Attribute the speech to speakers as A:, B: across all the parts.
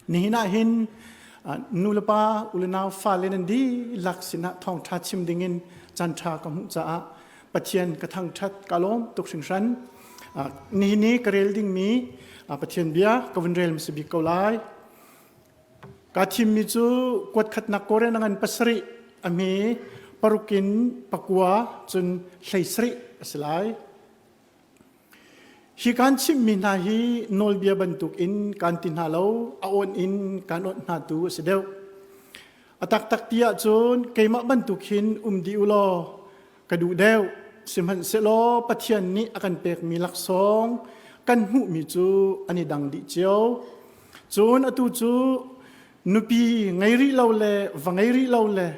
A: Nihin ah hin nulepa ulenau fale nan dihlak sinah thawngṭha chim dingin caanṭha ka hmuh caah Pathian ka thangṭhat ka lawm tuk hringhran. Nihin i ka rel dingmi Pathian bia ka vun rel hmasa bik ko lai. Kaa thimmi cu kuat khatnak Korean a ngan pasarih a hme paruk in pakua cun hlei sarih a si lai. Hi kaan chimhmi hna hi nawlbia bantukin kaan ti hna lo, a awnh in kaan awnh hna tu a si deuh. A taktak ti ahcun keimah bantuk hin um dih u law ka duh deuh. Sihmanhsehlaw Pathian nih a kan pekmi laksawng kan hmuhmi cu an i dang dih cio. Cun atu cu nupi ngei rih lo le va ngei rih lo le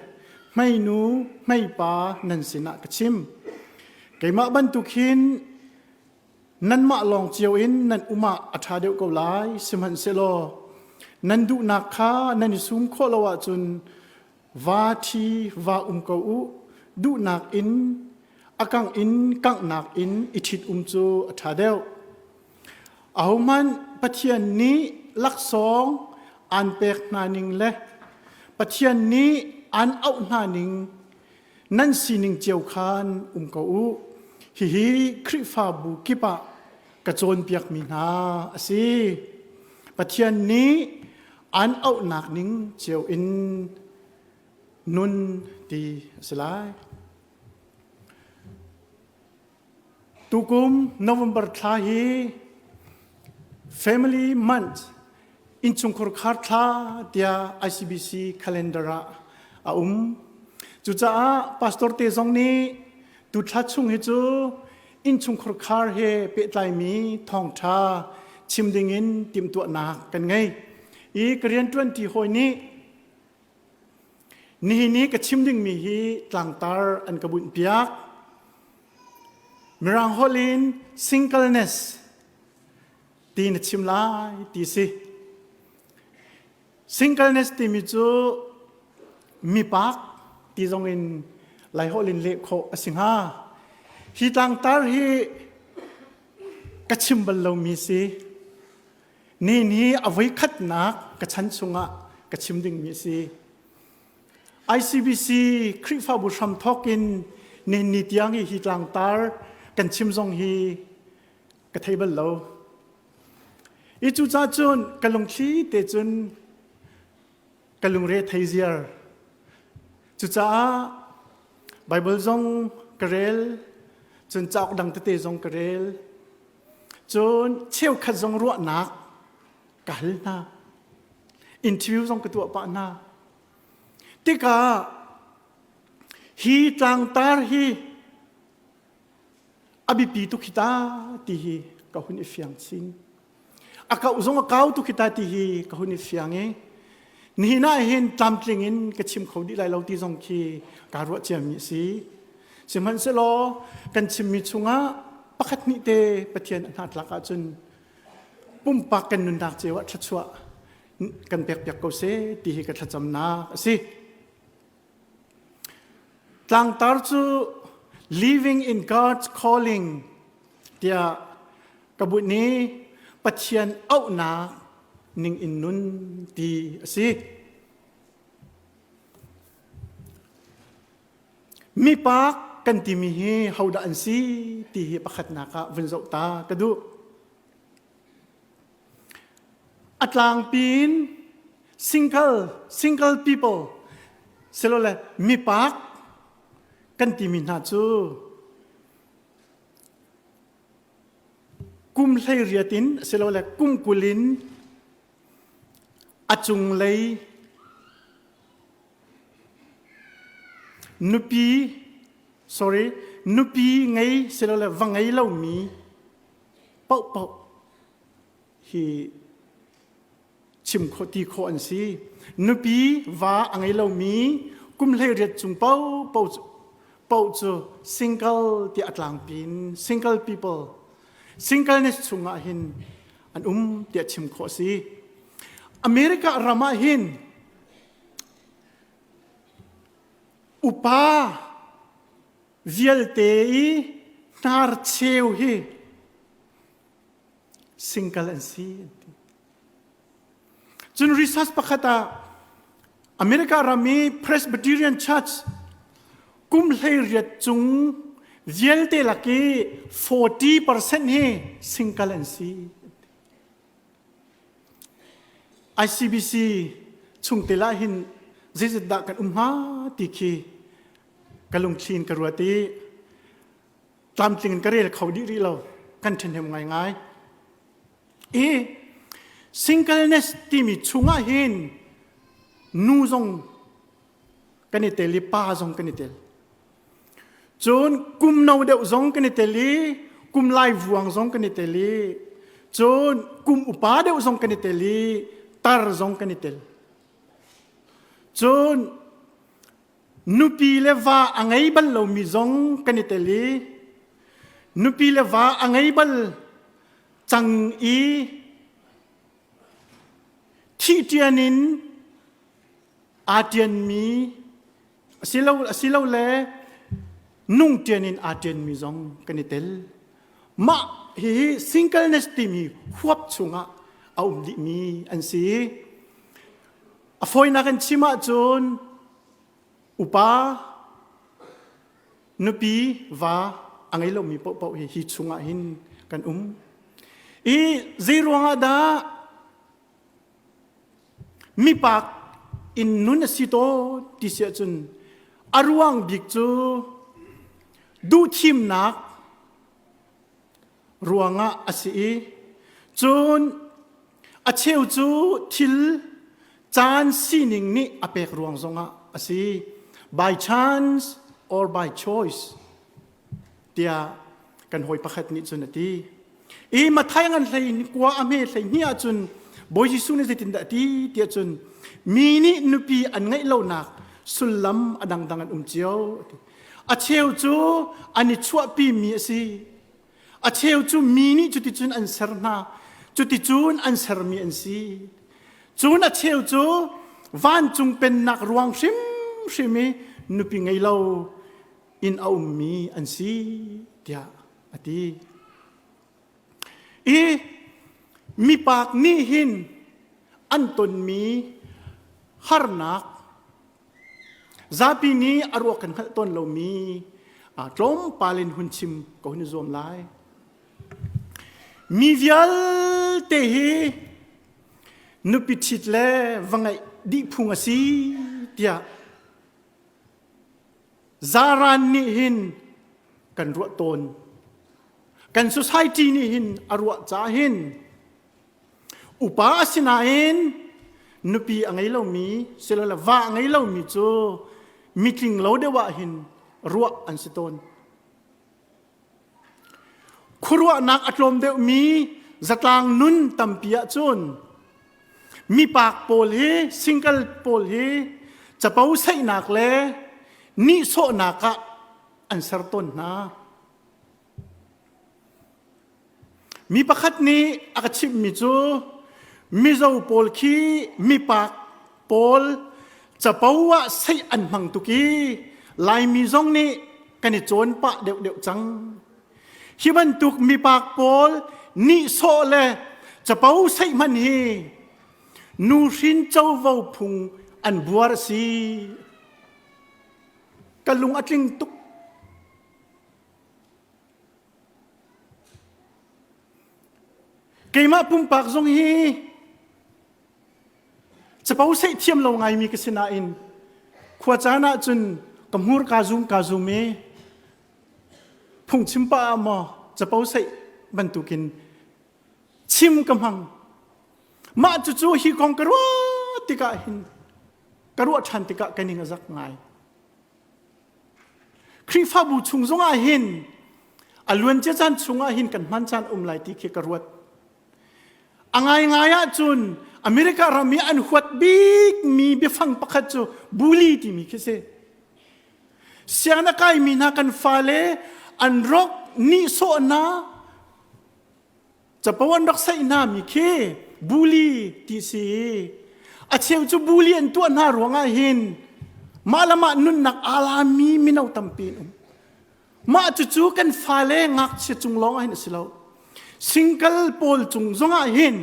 A: hmeinu hmeipa nan sinah ka chim. Keimah bantuk hin nanmah lawng cio in nan um ah a ṭha deuh ko lai. Sihmanhsehlaw nan duhnak kha nan i sum khawh lo ahcun va ṭhi va um ko u. Duhnak in a kangh in kanghnak in i ṭhit um cu a ṭha deuh. Ahohmanh Pathian nih laksawng aan pek hna ning le Pathian nih aan auh hna ning nan sining cio khan um ko u. Hihi Khrihfabu kip ah ka cawnpiakmi hna a si. Pathian nih aan auhnak ning cio in nun ti a si lai. Tukum November thla hi Family Month innchungkhar khar thla tiah ICBC calendar ah a um. Cucaah pastor te zong nih tu thla chung hi cu innchungkhar khar he pehtlaimi thawngṭha chim dingin timhtuahnak kan ngei. I ka rianṭuanṭi hawi nih Nihin i ka chim dingmi hi tlangtar an ka bunhpiak. Mirang holh in singleness ti na chim lai ti si. Singleness timi cu mipak ti zong in Laiholh in leh khawh a si hnga. Hi tlangtar hi ka chim bal lomi si. Ni ni a voikhatnak ka chan chungah ka chim dingmi a si. ICBC Khrihfabu hramthawk in nihin ni tiang hi hi tlangtar kan chim zong hi ka thei bal lo. I cucaah cun ka lungthli te cun ka lungre thei ziar. Cucaah Bible zong ka rel, cun cauk dang tete zong ka rel. Cun cheukhat zong ruahnak ka hal hna. Interview zong ka tuah pah hna. Tikah hi tlangtar hi a biapi tuk hi ta ti hi ka hun i fiang chin. A kauh zong a kau tuk hi ta ti hi ka hun i fiang i nihin ah hin tlamtling in ka chim kho dih lai lo ti zong khi kaa ruah ciami a si. Sihmanhsehlaw kan chimmi chungah pakhat hnih te Pathian a hnatlak ahcun pumpak kan nunnak cio ah thluachuah kan pekpiak ko seh ti hi ka thlacamnak a si. Tlangtar cu Living in God's Calling tiah ka bunh i Pathian auhnak ning in nun ti a si. Mipak kan timi hi hodah an si ti hi pakhatnak ah vun zoh ta ka duh. A tlangpi in single single people silole mipak kan timi hna cu kum 18 in silole kum 20 in a cunglei Nupi sorry nupi ngei silole va ngei lomi paohpaoh hi chim khawh ti khawh an si. Nupi va a ngei lomi kum 18 cung paohpaoh paoh cu single tiah a tlangpi in single people singleness chungah hin an um tiah chim khawh a si. America ram ah hin Upa vialte i hnarcheu hi single an si an ti. Cun research pakhat ah America ram i Presbyterian Church kum 18 cung vialte lak i 40% hi single an si. ICBC chungtel ah hin zeizat dah kan um hnga ti khi ka lungthli in ka ruat i tlamtling in ka rel kho dih rih lo kan ṭhahnem ngaingai. I singleness timi chungah hin nu zong kan i tel i pa zong kan i tel. Cun kum no deuh zong kan i tel i kum lai vuang zong kan i tel i cun kum upa deuh zong kan i tel i tar zong kan i tel. Cun nupi le va a ngei bal lomi zong kan i tel i nupi le va a ngei bal cang i thih ṭian in aa ṭianmi asilole nung ṭian in aa ṭianmi zong kan i tel. Mah hihi singleness timi huap chungah a um dihmi an si. A fawinak in chim ahcun upa nupi va a ngei lomi paohpaoh hi hi chungah hin kan um. I zei ruangah dah Mipak in nun a si tawn ti si ahcun a ruang bik cu duhthimnak ruangah a si i cun a cheu cu thil caan sining nih a pek ruang zongah a si by chance or by choice tiah kan hawi pakhat nih cun a ti. I Mathai ngan hlei kua a hme hlei hnih ahcun Bawi Jesuh nih zeitindah a ti tiah cun mi nih nupi an ngeih lonak sullam a dangdang an um cio a ti. A cheu cu an i chuahpi mi a si. A cheu cu mi nih cuticun an ser hna. Cuticun an sermi an si. Cun a cheu cu vancung pennak ruang hrimhrim i nupi ngei lo in a ummi an si tiah a ti. I mipak nih hin an tonmi harnak zapi nih a ruak kan hngalh tawn lomi tlawmpal in hun chim ko hun i zuam lai. Mi vialte hi nupi ṭhit le va ngeih dih phung a si tiah Zaran nih hin kan ruah tawn. Kan society nih hin a ruah caah hin upa a si nain nupi a ngei lomi silole va a ngei lomi cu mitling lo deuh ah hin ruah an si tawn. Khuaruahnak a tlawm deuhmi zatlang nun tampi ahcun mipak pawl hi single pawl hi capo saihnak le nihsawhnak ah an ser tawn hna. Mi pakhat nih a ka chimhmi cu Mizo pawl khi mipak pawl capo ah seih an hmang tuk i Laimi zong nih kan i cawn pah deuhdeuh cang. Hi bantuk mipak pawl nihsawh le capo seih hman hi nuhrin covo phung an buar a si. Ka lung a tling tuk. Keimah pumpak zong hi capo seih thiam lo ngaimi ka si nain khua caan ahcun ka hmur kaa zum kaa zum i phungchim pah ah maw capo seih bantukin chim ka hmang. Mah cucu hi kong ka ruah tikah hin ka ruah ṭhan tikah ka ning a zak ngai. Khrihfabu chung zongah hin a luancia caan chungah hin kan hman caan um lai ti khi ka ruat. A ngaingai ahcun America ram i an huat bikmi biafang pakhat cu bully timi khi si. Sianginn a kaimi hna kan fale an rawk nihsawh hna Capo an rak saih hna mi khi bully ti si. A cheu cu bully an tuah hna ruangah hin mah le mah nunnak aa lami mino tampi an um. Mah cucu kan fale ngakchia cung lawng ah hin a si lo. Single pawl cung zongah hin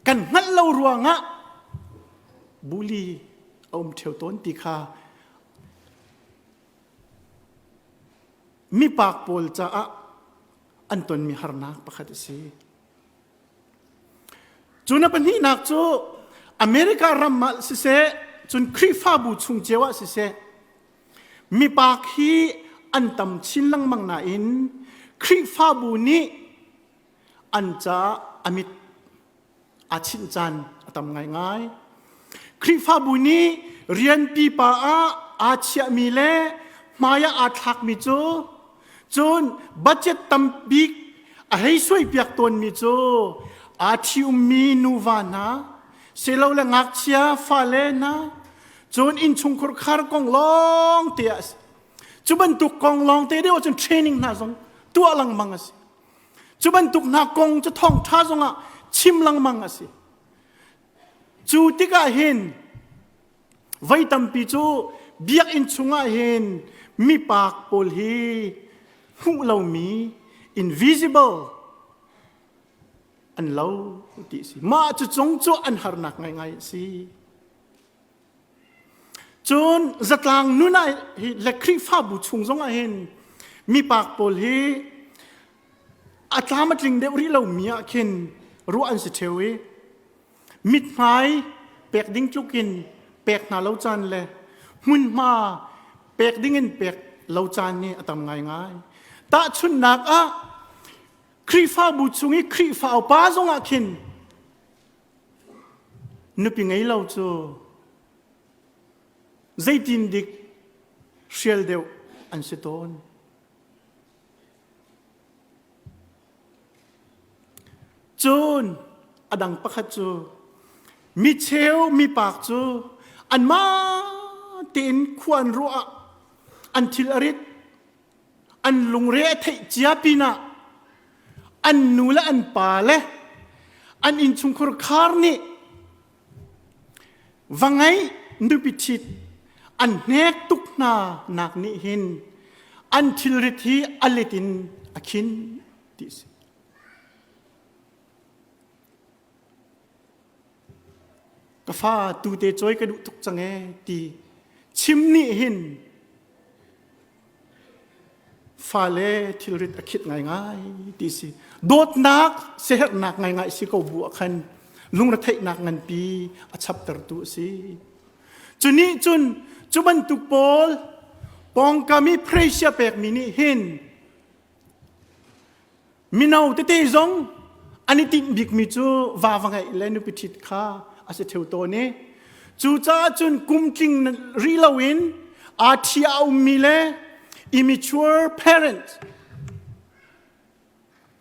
A: kan hngalh lo ruangah Bully a um ṭheo tawn ti kha mipak pawl caah an tonmi harnak pakhat a si. Cu na pahnihnak cu America ram ah siseh, cun Khrihfabu chung cio ah siseh, mipak hi an tam chin lengmang nain Khrihfabu nih an caah a mit aa chinh caan a tam ngaingai. Khrihfabu nih rian pipa ah aa chiahmi le hmai ah aa thlakmi cu cun budget tambik a hei suaipiak tawnmi cu aa ṭhiummi nuva hna silole ngakchia fale hna cun innchungkhur khar kong lawng te ah a si. Cu bantuk kong lawng te deuh ahcun training hna zong tuah lengmang a si. Cu bantuk hna kong cu thawngṭha zongah chim lengmang a si. Cu tikah hin voi tampi cu biakinn chungah hin mipak pawl hi hmuh lomi invisible an lo ti a si. Mah cu cung cu an harnak ngaingai a si. Cun zatlang nun ah hi le Khrihfabu chung zongah hin mipak pawl hi a tlam a tling deuh rih lomi ah khin ruah an si ṭheo i mithmai pek ding tluk in pek hna lo caan le hmunhma pek ding in pek lo caan hi a tam ngaingai. Tahchunhnak ah Khrihfabu chung i Khrihfa upa zongah khin Nupi ngei lo cu zeitin dik hrial deuh an si tawn. Cun a dang pakhat cu micheu mipak cu anmah tein khua an ruah ah an thil a rit an lungre a theih cia pinah an nu le an pa le an innchungkhur khar nih va ngeih nupi ṭhit an hnek tuk hna nak nih hin an thilrit hi a let in a khin ti a si. Ka fa tute cawi ka duh tuk cang ee ti chim nih hin Fale thilrit a khit ngaingai ti si. Dawtnak siaherhnak ngaingai si ko bu ah khan lungretheihnak nganpi a chaptertu a si. Cu nih cun cu bantuk pawl pawngkam i pressure pekmi nih hin Mino tete zong an i tinh bikmi cu va va ngeih le nupi ṭhit kha a si ṭheo tawn i cucaah cun kum tling rih loin aa ṭhi a ummi le immature parent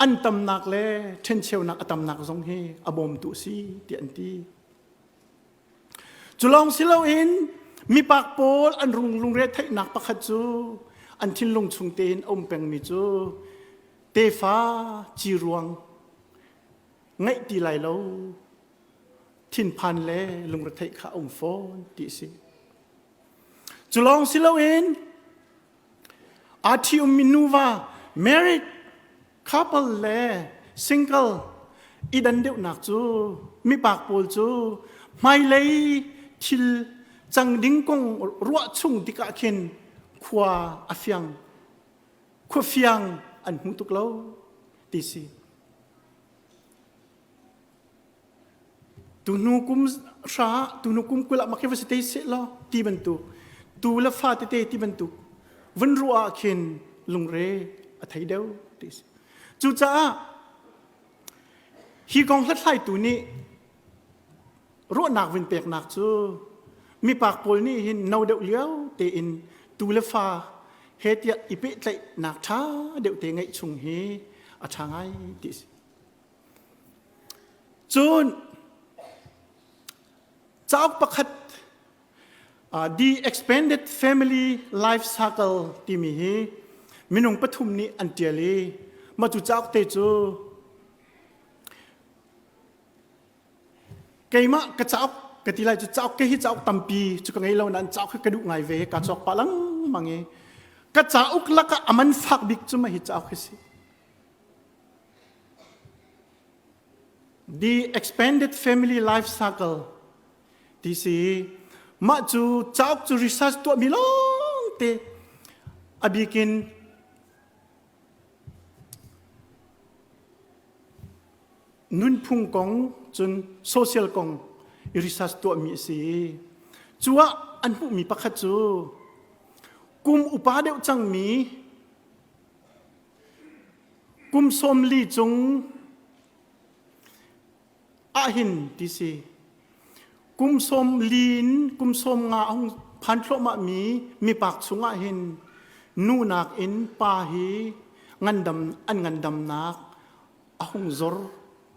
A: an tamnak le ṭhencheunak a tamnak zong hi a bawmtu a si tiah an ti. Cu lawng si loin mipak pawl an rung lungre theihnak pakhat cu an thinlung chung tein a um pengmi cu tefa ciruang ngeih ti lai lo thinphan le lungretheih kha a um fawn ti a si. Cu lawng si loin aa ṭhi-ummi nuva married couple le single i dan deuhnak cu mipak pawl cu hmailei thil cang ding kong ruah chung tikah khin khua a fiang khua fiang an hmu tuk lo ti si. Tuhnu kum hra tuhnu kum 20 ah mak hi va si te seh law ti bantuk tu le fa tete ti bantuk vun ruah ah khin lungre a thei deuh ti si. Cucaah hi kong hlathlaitu nih ruahnak vun peknak cu mipak pawl nih hin no deuh lio tein tu le fa he tiah i pehtlaihnak ṭha deuh te ngeih chung hi a ṭha ngai ti si. Cun cauk pakhat uh, The Expanded Family Life Cycle timi hi minung pathum nih an ṭial i mah cu cauk te cu keimah ka cauk ka ti lai cu cauk ke hi cauk tampi cu ka ngei lo nain cauk hi ka duh ngai ve ka cawk pah lengmang i ka cauk lakah a man fak bik cu mah hi cauk hi si The Expanded Family Life Cycle. Ti si. Mah cu cauk cu research tuahmi lawng te a bikin nunphung kong cun social kong i research tuahmi a si. Cu ah an hmuhmi pakhat cu kum upa deuh cangmi kum 40 cung ahhin ti si kum 40 in kum 50 a hung phan thluahmahmi mipak chungah hin nu nakin pa hi ngandam an ngandamnak a hung zor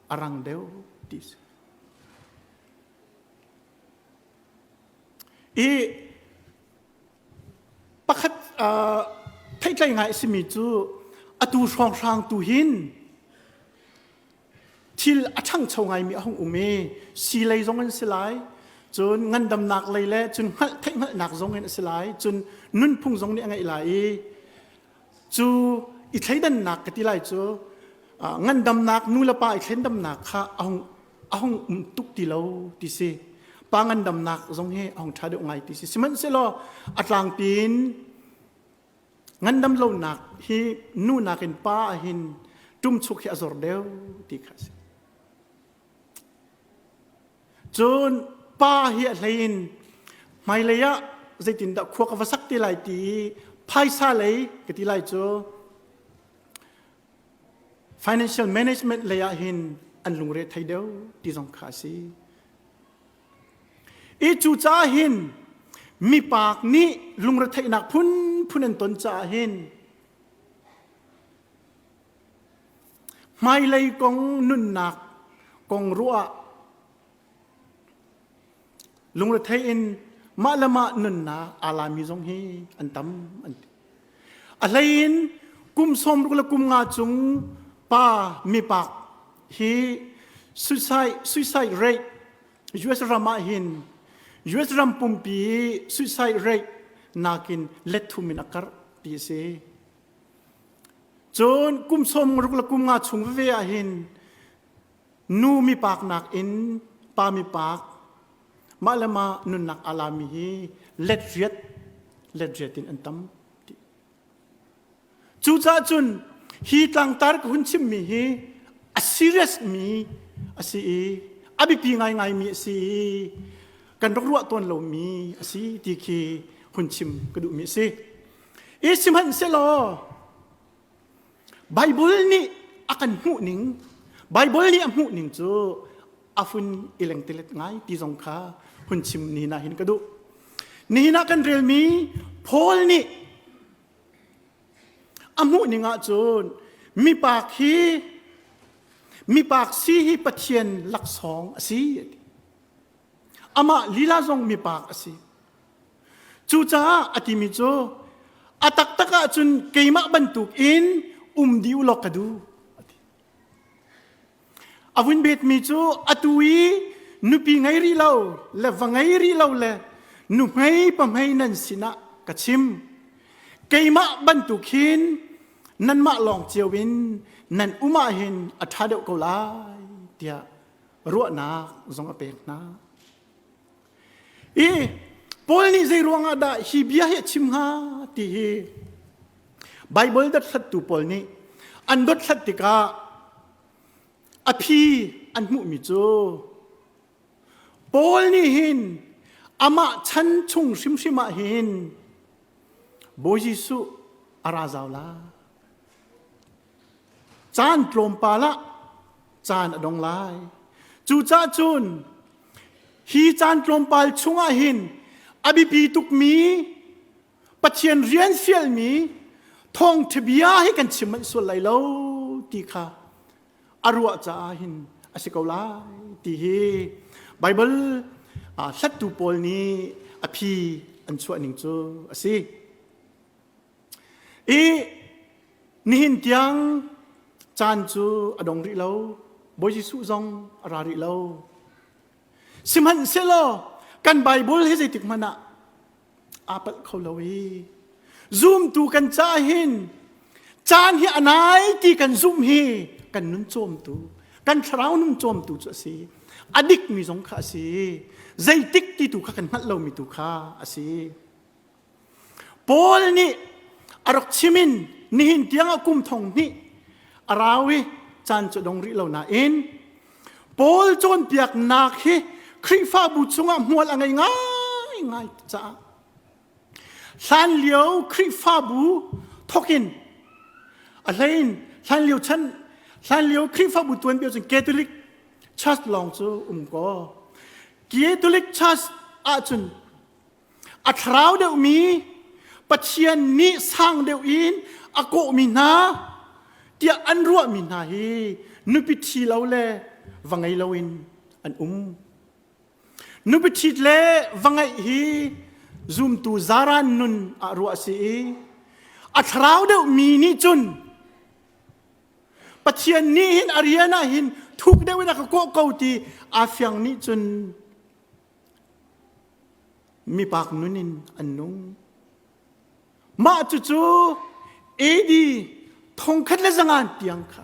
A: a rang deuh ti si. I pakhat theihtlei ngai a simi cu atu hrawnghrang tu hin thil a ṭhangcho ngaimi a hung um i sii lei zong in si lai cun ngandamnak lei le cun hngalh theih hngalhnak zong in a si lai cun nunphung zong nih a ngeih lai i cu i thleidannak ka ti lai cu ngandamnak nu le pa i thleidamnak kha a hung a hung um tuk ti lo ti si pa ngandamnak zong hi a hung ṭha deuh ngai ti si sihmanhsehlaw a tlangpi in ngandam lonak hi nu nakin pa hin ṭumchuk hi a zor deuh ti kha a si Cun pa hi a hlei in hmailei ah zeitindah khua ka va sak ti lai ti i phaisa lei ka ti lai cu financial management lei ah hin an lungre thei deuh ti zong kha a si. I cu caah hin mipak nih lungretheihnak phunphun an ton caah hin Hmailei kong nunnak kong ruah ah lungrethei in mah le mah nunnak aa lami zong hi an tam an ti. A hlei in kum 60 le kum nga cung pa mipak hi suicide, suicide rate US ram ah hin US ram pumpi suicide rate nakin let thum in a karh ti a si. Cun kum 60 le kum nga chung veve ah hin nu mipak nakin pa mipak mah le mah nunnak aa lami hi let riat let riat in an tam ti. Cucaah cun hi tlangtar ka hun chimmi hi a serious mi a si i a biapi ngaingai mi a si i kan rak ruah tawn lomi a si ti khi hun chim ka duhmi a si. I sihmanhsehlaw Bible nih a kan hmuh ning Bible nih a hmuh ning cu a hun i lengtelet ngai ti zong kha hun chim nihin ah hin ka duh. Nihin ah kan relmi Paul nih a hmuh ning ahcun mipak hi mipak si hi Pathian laksawng a si. Amah lila zong mipak a si. Cucaah a timi cu a taktak ahcun keimah bantuk in um dih u law ka duh. A ti. A vun betmi cu atu i nupi ngei rih lo le va ngei rih lo le nuhmei pahmei nan sinah ka chim. Keimah bantuk hin nanmah lawng cio in nan um ah hin a ṭha deuh ko lai tiah ruahnak zong a pek hna. I Paul nih zei ruangah dah hi bia hi a chim hnga ti hi Bible dothlattu pawl nih an dothlat tikah a phi an hmuhmi cu Paul nih hin amah chan chung hrimhrim ah hin Bawi Jesuh a ra zau lai. Caan tlawmpal ah caan a dong lai. Cucaah cun hi caan tlawmpal chungah hin a biapi tukmi Pathian rian fialmi thawngṭha bia hi kan chim manh sual lai lo ti kha a ruah caah hin a si ko lai ti hi Baibal hlattu pawl nih a phi an chuah ning cu a si. I nihin tiang caan cu a dong rih lo. Bawi Jesuh zong a ra rih lo. Sihmanhsehlaw kan Baibal hi zeitik hmanh ah aa palh kho lo i zumtu kan caah hin caan hi a nai ti kan zumh hi kan nun cawmtu kan thlarau nun cawmtu cu a si. A dikmi zong kha a si. Zeitik ti tu kha kan hngalh lomi tu kha a si. Paul nih a rak chim in nihin tiang ah kum thong hnih a rau i caan cu dong rih lo nain Paul cawnpiaknak hi Khrihfabu chungah hmual a ngei ngaingai caah hlanlio Khrihfabu thokin a hlein hlanlio chan hlanlio Khrihfabu tuanbia cun Catholic Church lawng cu um ko. Catholic Church ahcun a thlarau deuhmi Pathian nih sang deuh in a kawhmi hna tiah an ruahmi hna hi nupi ṭhi lo le va ngei loin an um. Nupi ṭhit le va ngeih hi zumtu zaran nun ah ruah a si i a thlarau deuhmi nih cun Pathian nih hin a rian ah hin thuk deuh in a ka kawh ko ti aa fiang nih cun mipak nun in an nung. Mah cucu AD thongkhat le zangan tiang kha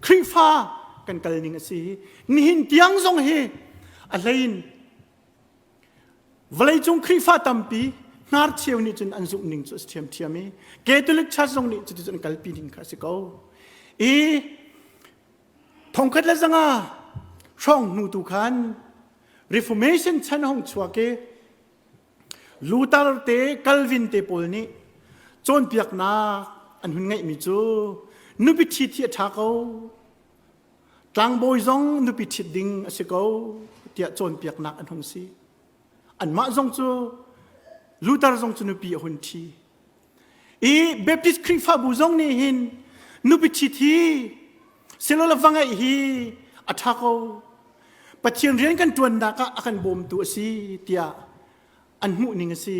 A: Khrihfa kan kal ning a si. Nihin tiang zong hi a hlein vawleicung Khrihfa tampi hnarcheu nih cun an zumh ning cu a si ṭhiamṭhiam i Catholic Church zong nih cuticun an kalpi ning kha a si ko. I thongkhat le zanga hrawng hnu tu khan Reformation chan hong chuak i Luther te Calvin te pawl nih cawnpiaknak an hun ngeihmi cu nupi ṭhit hi a ṭha ko tlangbawi zong nupi ṭhit ding a si ko tiah cawnpiaknak an hung si. Anmah zong cu Luther zong cu nupi a hun ṭhi. I Baptist Khrihfabu zong nih hin nupi ṭhit hi silole va ngeih hi a ṭha ko. Pathian rian kan ṭuannak ah a kan bawmtu a si tiah an hmuh ning a si.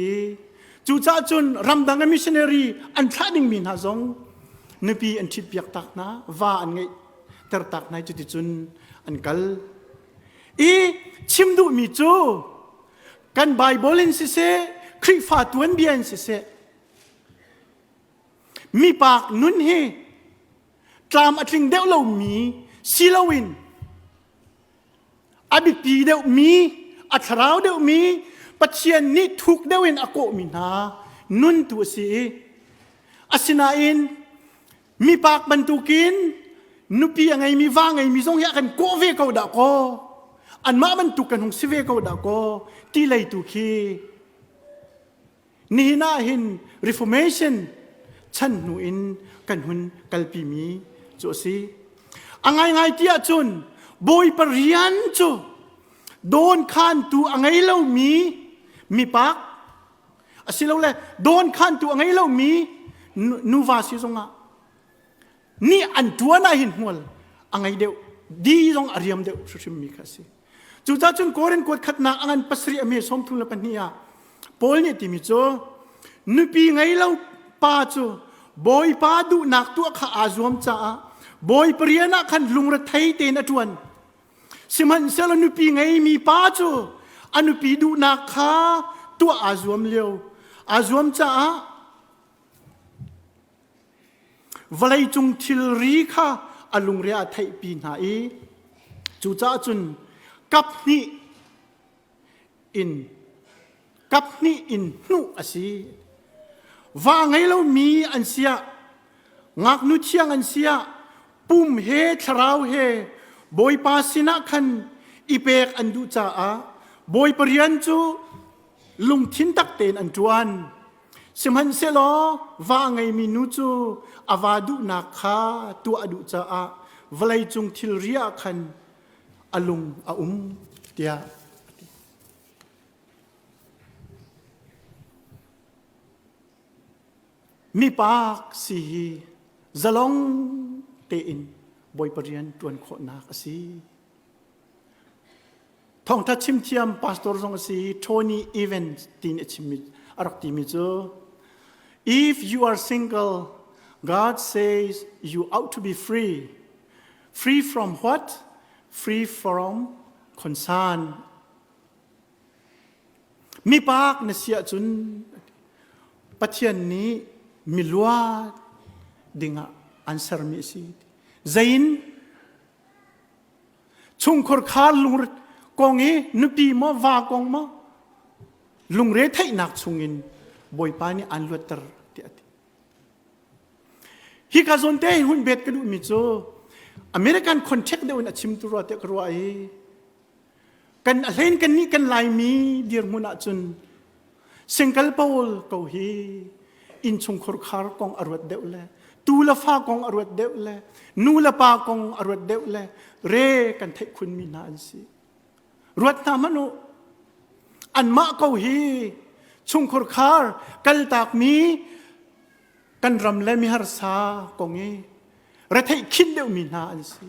A: Cucaah cun ramdang a missionary an thlah dingmi hna zong nupi an ṭhitpiak tak hna, va an ngeih ter tak hna cuticun an kal. I chim duhmi cu kan Bible in siseh, Khrihfa tuanbia in siseh, mipak nun hi tlam a tling deuh lomi si loin a biapi deuhmi, a thlarau deuhmi, Pathian nih thuk deuh in a kawhmi hna nun tu a si i asinain mipak bantukin nupi a ngeimi va ngeimi zong hi a kan kawh ve ko dah kaw anmah bantuk kan hung si ve ko dah kaw ti lei tu khi Nihin ah hin Reformation chan hnu in kan hun kalpimi cu a si. A ngaingai ti ahcun Bawipa rian cu dawnkhantu a ngei lomi mipak asilole dawnkhantu a ngei lomi nuva si zongah nih an ṭuan ah hin hmual a ngei deuh di zong a riam deuh hrimhrimmi kha a si. Cucaah cun Korin kuat khatnak a ngan pasarih a me 32 ah Paul nih timi cu nupi ngei lo pa cu Bawipa duhnak tuah kha aa zuam caah Bawipa rian ah khan lungrethei tein a ṭuan. Sihmanhsehlaw nupi ngeimi pa cu a nupi duhnak kha tuah aa zuam lio. Aa zuam caah Vawleicung thilri kha a lungre a theihpi hna i cucaah cun kaphnih in kaphnih in hnuh a si. Va ngei lomi an si ah, ngaknu thiang an si ah, pum he thlarau he Bawipa sinah khan i pek an duh caah Bawipa rian cu lungthin tak tein an ṭuan. Sihmanhsehlaw va a ngeimi nu cu a va duhnak kha tuah a duh caah vawleicung thilri ah khan a lung a um tiah a ti. Mipak si hi zalong tein Bawipa rian ṭuan khawhnak a si. Thawngṭha chimthiam pastor zong a si Tony Evans tiin a chimmi a rak timi cu If you are single, God says you ought to be free. Free from what? Free from concern. Mipak na si ahcun Pathian nih miluat dingah an sermi a si. Zein? Chungkhur khar lungre kong i nupi maw va kong maw lungre theihnak chungin Bawipa nih aan luatter tiah a ti. Hi ka zawn te hun bet ka duhmi cu American contact deuh in a chim tu rua tiah ka ruah i kan a hlein kan nih kan Laimi dirhmun ahcun single pawl ko hi innchungkhur khar kong a ruat deuh le tu le fa kong a ruat deuh le nu le pa kong a ruat deuh le re kan theih khunmi hna an si. Ruat hna hmanh u. Anmah ko hi chungkhur khar kaltakmi kan ram le miharsa kong i retheih khin deuhmi hna an si.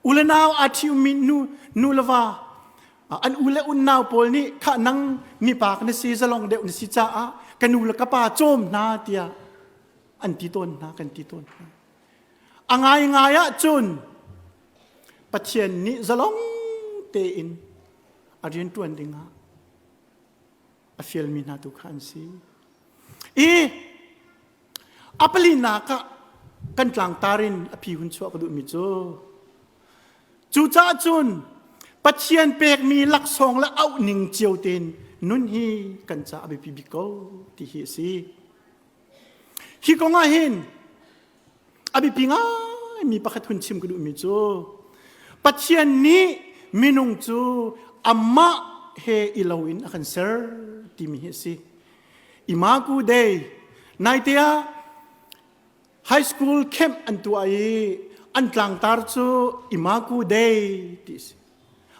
A: U le nau aa ṭhiummi nu, nu le va an u le unnau pawl nih khah nang mipak na si zalong deuh na si caah ka nu le ka pa cawm hna tiah an ti tawn hna kan ti tawn hna. A ngaingai ahcun Pathian nih zalong tein a rianṭuan dingah a fialmi hna tu kha an si. I a palinak ah kan tlangtar in a phi hun chuah ka duhmi cu cucaah cun Pathian pekmi laksawng le auh ning cio tein nun hi kan ca a biapi bik ko ti hi a si. Hi kong ah hin a biapi ngaimi pakhat hun chim ka duhmi cu Pathian nih minung cu amah he i loin a kan ser timi hi a si. Imago Dei naite ah high school camp an tuah i an tlangtar cu Imago Dei ti a si.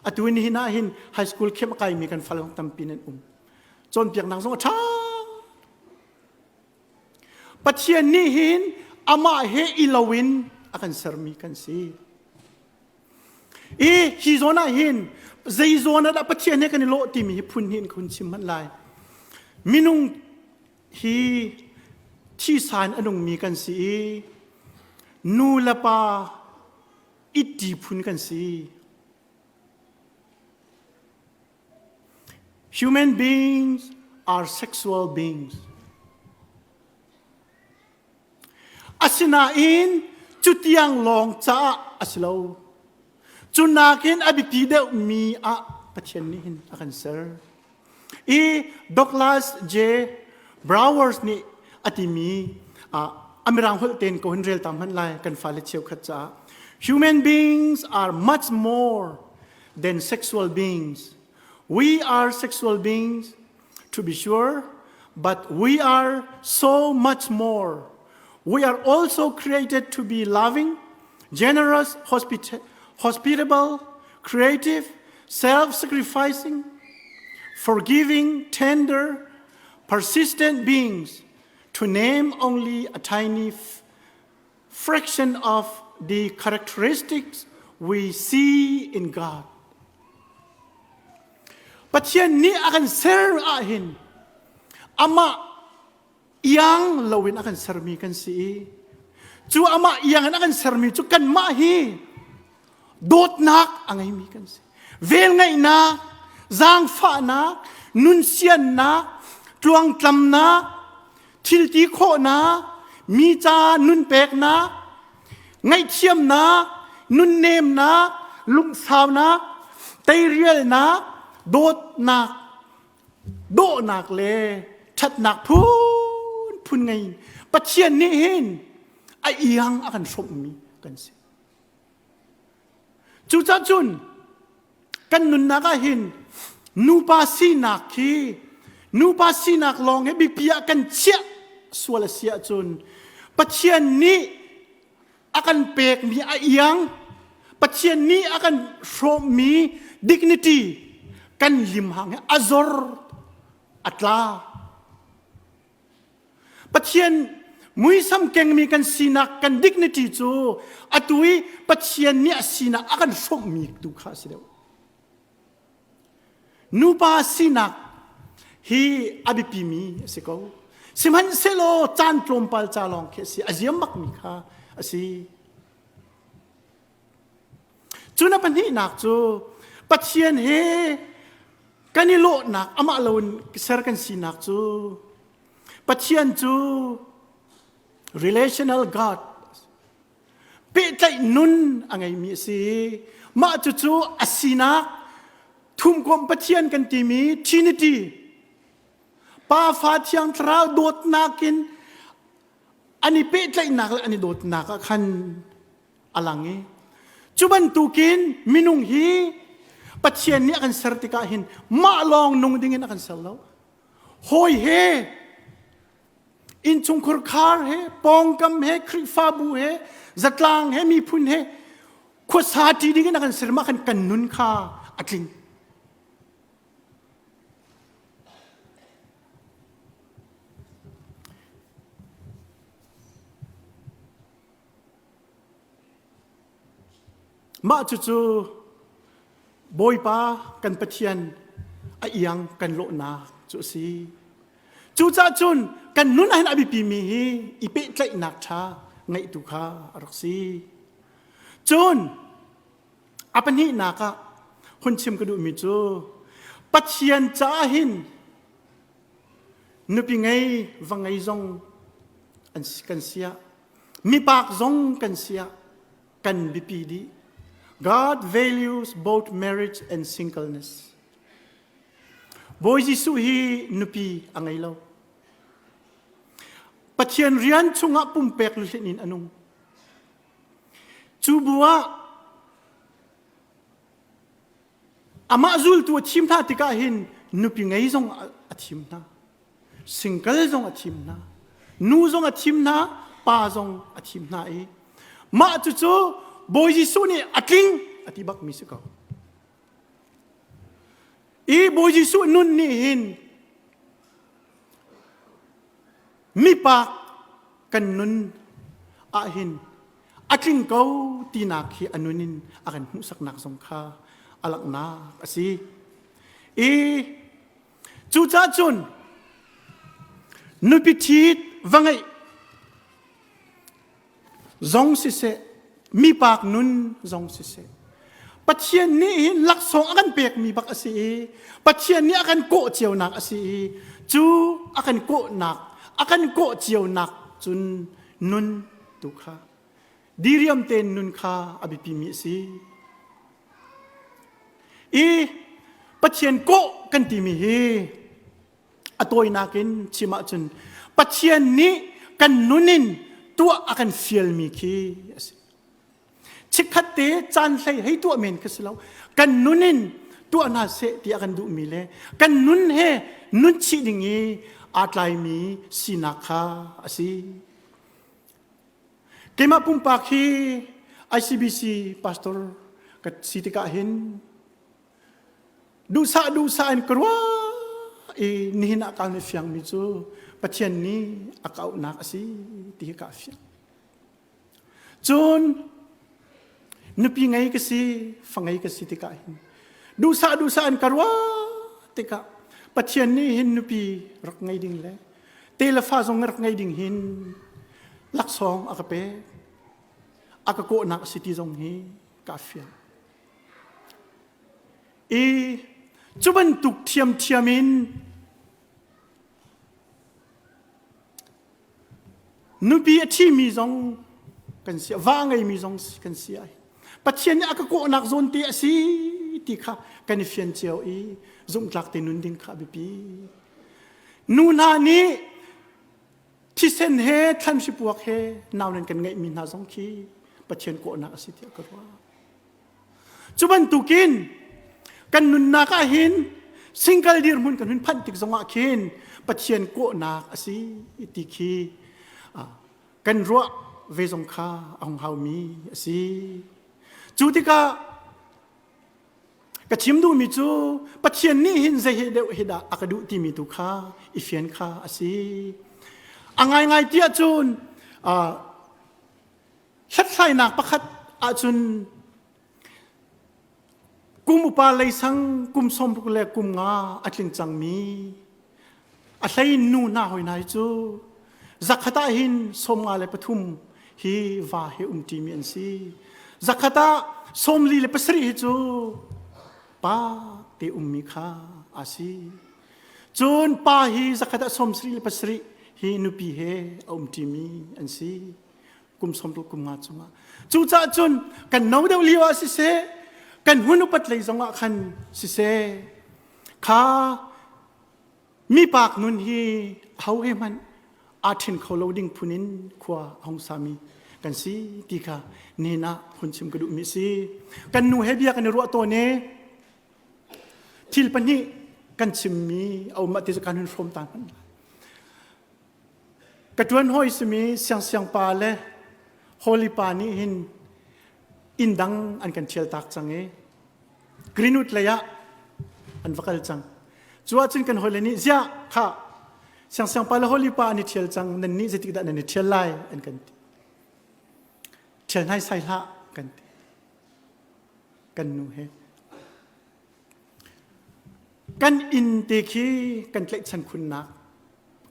A: Atu nihin ah hin high school camp a kaimi kan fal tampi nan um. Cawnpiaknak zong a ṭha. Pathian nih hin amah he i loin a kan sermi kan si. I hi zawn ah hin zei zawn ah dah Pathian he kan i lawh timi hi phun hnih in ka hun chim hmanh lai. Minung hi thisa in a nungmi kan si i nu le pa itti phun kan si. Human beings are sexual beings. Asinain cutiang lawng caah a si lo. Cu nakin a biapi deuhmi ah Pathian nih hin a kan ser. I Douglas J. Browers nih a timi a mirang holh tein ko hin rel ta hmanh lai kan fale cheukhat caah Human beings are much more than sexual beings. We are sexual beings, to be sure, but we are so much more. We are also created to be loving, generous, hospit- hospitable, creative, self sacrificing, forgiving, tender, persistent beings, to name only a tiny f- fraction of the characteristics we see in God. Pathian nih a kan ser ahhin amah iang loin a kan sermi kan si i cu amah iang in a kan sermi cu kanmah hi dawtnak a ngeimi kan si. Velngeihnak, zaangfahnak, nunsiannak, tluangtlamnak, thilti khawhnak, mi ca nun peknak, ngaihthiamnak, nunnemnak, lungsaunak, teirialnak, dawtnak, dawhnak le ṭhatnak phunphun ngei Pathian nih hin a iang a kan hrawmhmi kan si. Cucaah cun kan nunnak ah hin nupa sinak hi nupa sinak lawng hi biapi ah kan chiah sual a si ahcun Pathian nih a kan pekmi a iang Pathian nih a kan hrawmmi dignity kan limhang hi a zor a tla Pathian muisam kengmi kan sinak kan dignity cu atu i Pathian nih a sinak a kan hrawmhmi tu kha a si deuh. Nupa sinak hi a biapimi a si ko. Sihmanhsehlaw caan tlawmpal ca lawng khi a si. A ziam bakmi kha a si. Cun a pahnihnak cu Pathian he kan i lawhnak amah loin ser kan sinak cu Pathian cu relational God. Pehtlaih nun a ngeimi a si. Mah cucu a sinak thumkomh Pathian kan timi Trinity Pa Fa Thiang Thlarau dawtnak in an i pehtlaihnak le an i dawtnak ah khan a lang i cu bantukin minung hi Pathian nih a kan ser tikah hin mah lawng nung dingin a kan ser lo. Hawi he innchungkhur khar he pawngkam he Khrihfabu he zatlang he miphun he khuasa ṭi dingin a kan ser mah khan kan nun kha a tling. Mah cucu Bawipa kan Pathian a iang kan lawhnak cu a si. Cucaah cun kan nun ahhin a biapimi hi i pehtlaihnak ṭha ngeih tu kha a rak si. Cun a pahnihnak ah hun chim ka duhmi cu Pathian caah hin nupi ngei va ngei zong kan siah mipak zong kan siah kan biapi dih. God values both marriage and singleness. Bawi Jesuh hi nupi a ngei lo. Pathian rian chungah pumpek luhlinh in a nung. Cu bu ah amah zultu a thim hna tikah hin nupi ngei zong a thim hna. Single zong a thim hna. Nu zong a thim hna, pa zong a thim hna i mah cucu Bawi Jesuh nih a tling a ti bakmi si ko. I Bawi Jesuh nun nih hin mipak kan nun ahhin a tling ko tinak hi a nun in a kan hmuhsaknak zong kha a langhnak a si. I cucaah cun nupi ṭhit va ngeih zong siseh mipak nun zong siseh Pathian nih hin laksawng a kan pekmi bak a si i Pathian nih a kan kawh cionak a si i cu a kan kawhnak a kan kawh cionak cun nun tu kha diriam tein nun kha a biapimi a si i Pathian kawh kan timi hi A tawinak in chim ahcun Pathian nih kan nun in tuah a kan fialmi khi a si. Chikkhat te caan hlei hei tuah men khi si lo. Kan nun in tuah hna seh ti a kan duhmi le kan nun he nun chih ding i aa tlaimi sinak kha a si. Keimah pumpak hi ICBC pastor ka si tikah hin Duhsah duhsah in ka ruah i nihin ah kaan i fiangmi cu Pathian nih a ka auhnak a si ti hi kaa fiang. Cun nupi ngei ka si, fa ngei ka si tikah hin duhsah duhsah in ka ruah tikah Pathian nih hin nupi rak ngei ding le te le fa zong rak ngei ding hin laksawng a ka pek. A ka kawhnak a si ti zong hi kaa fiang. I cu bantuk ṭhiamṭhiam in nupi a ṭhimi zong kan si va ngeimi zong kan si ai Pathian nih a ka kawhnak zawn te a si ti kha kan i fian cio i zumhtlak te nun ding kha a biapi. Nu hna nih thisen he thlan hripuak he nau nan kan ngeihmi hna zong khi Pathian kawhnak a si tiah ka ruah. Cu bantukin kan nunnak ah hin single dirhmun kan hun phanh tik zongah khin Pathian kawhnak a si ti khi kan ruah ve zong kha a hung haumi a si. Cu tikah ka chim duhmi cu Pathian nih hin zei he deuh hi dah a ka duh timi tu kha i fian kha a si. A ngaingai ti ahcun Hlathlainak pakhat ahcun kum upa leisang kum 60 le kum nga a tling cangmi a hlei nu hna hoi hna hi cu zakhat ah hin 53 hi va he umṭimi an si. Zakhat ah 47 hi cu pa te ummi kha a si. Cun pa hi zakhat ah 77 hi nupi he a umṭimi an si. Kum 60 kum nga chungah. Cucaah cun kan no deuh lio ah siseh, kan hun upat lei zongah khan siseh, kha mipak nun hi ho he hmanh aa ṭhen kho lo ding phun in khua a hung sami kan si ti kha nihin ah hun chim ka duhmi a si. Kan nu he bia kan i ruah tawn i thil pahnih kan chimmi a um ah ti cu kan hun hrawm ta hmanh lai. Ka ṭuan hawi simi siangsiang pa le Holy pa nih hin inn dang an kan ṭhial tak cang i Greenwood lei ah an va kal cang. Cu ahcun kan hawile nih ziah kha siangsiang pa le Holy pa an i ṭhial cang nan nih zeitik dah nan i ṭhial lai an kan ti. Ṭhial hnai sai hlah kan ti. Kan nu he. Kan inn te khi kan tlaihchan khunnak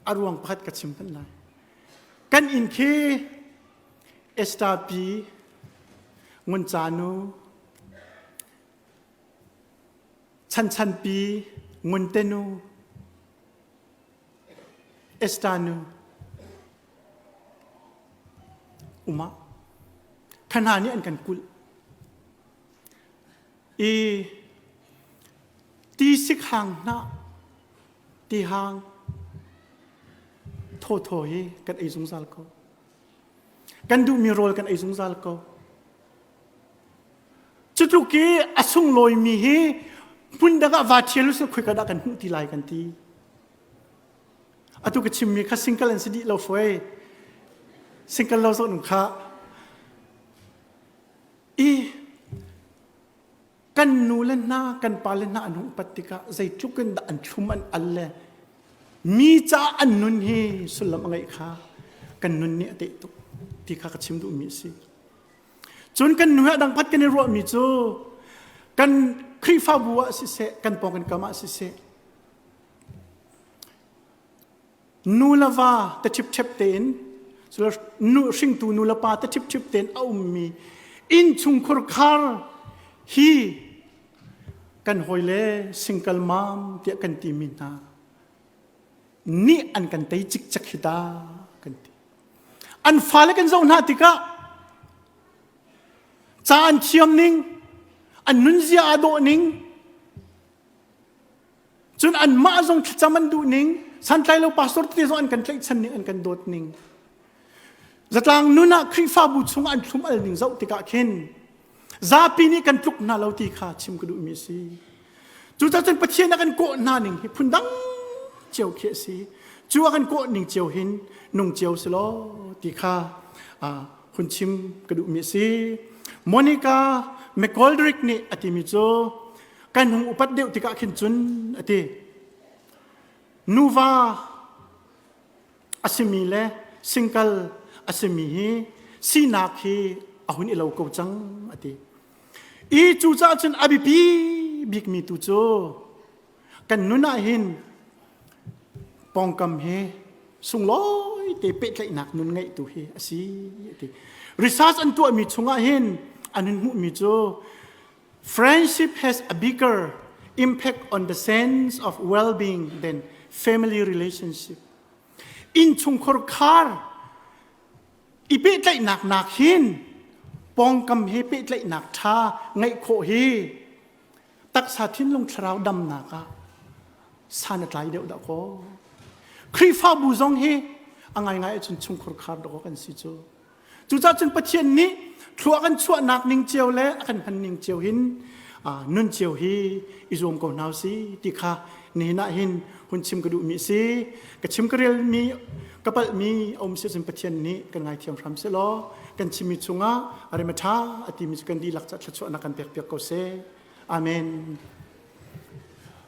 A: a ruang pakhat ka chim hmanh lai. Kan inn khi Esther pi Ngun Ca nu Chan Chan pi Ngun Te nu Esther nu uma kha hna nih an kan kulh i ti sik hang hnah ti hang thawthaw hi kan ei zungzal ko. Kan duhmi rawl kan ei zungzal ko. Cutluk i a sunglawimi hi hmun dang ah vaa ṭhial usih khoika dah kan hmuh ti lai kan ti. Atu ka chimmi kha single an si dih lo foi. Single lo zawh kha i kan nu le hna kan pa le hna an hung upat tikah zeitluk in dah an thlum an al le mi caah an nun hi sullam a ngeih kha kan nun nih a teh tuk ti kha ka chim duhmi a si. Cun kan nu he a dang phat kan i ruahmi cu kan Khrihfabu ah siseh kan pawng kan kam ah siseh nu le va te ṭhipṭhep tein nu hringtu nu le pa te ṭhipṭhip tein a ummi innchungkhur khar hi kan hawile single mom tiah kan timi hna nih an kan tei cikcek hi ta kan ti. An fale kan zoh hna tikah ca an thiam ning, an nunzia aa dawh ning, cun anmah zong thlacam an duh ning, santlai lo pastor tete zong an kan tlaihchan ning, an kan dawt ning. Zatlang nun ah Khrihfabu chung an thlum al ning zoh tikah khin zapi nih kan tluk hna lo ti kha chim ka duhmi a si. Cucaah cun Pathian a kan kawh hna ning hi phundang cio khi a si. Cu a kan kawh ning cio hin nung cio si law ti kha hun chim ka duhmi a si. Monica McGoldrick nih a timi cu kan hung upat deuh tikah khin cun a ti. Nuva a simi le single a simi hi sinak hi a hun i lo ko cang a ti. I cucaah cun a biapi bikmi tu cu kan nun ah hin pawngkam hi sunglawi te pehtlaihnak nun ngeih tu hi a si a ti. Research an tuahmi chungah hin an hun hmuhmi cu friendship has a bigger impact on the sense of well-being than family relationship. Innchungkhar khar i pehtlaihnak nak hin pawngkam he pehtlaihnak ṭha ngeih khawh hi taksa thinlung thlarau damnak ah san a tlai deuh dah kaw. Khrihfabu zong hi a ngaingai ahcun chungkhur khar dawk kan si cu. Cucaah cun Pathian nih thlua kan chuahnak ning cio le a kan hman ning cio hin nun cio hi i zuam ko hna si ti kha nihin ah hin hun chim ka duhmi a si. Ka chim ka relmi ka palhmi a um si cun Pathian nih kan ngaithiam hram seh law kan chimmi chungah a rem a ṭha a timi cu kan dihlak ca thluachuahnak kan pek piak ko seh. Amen.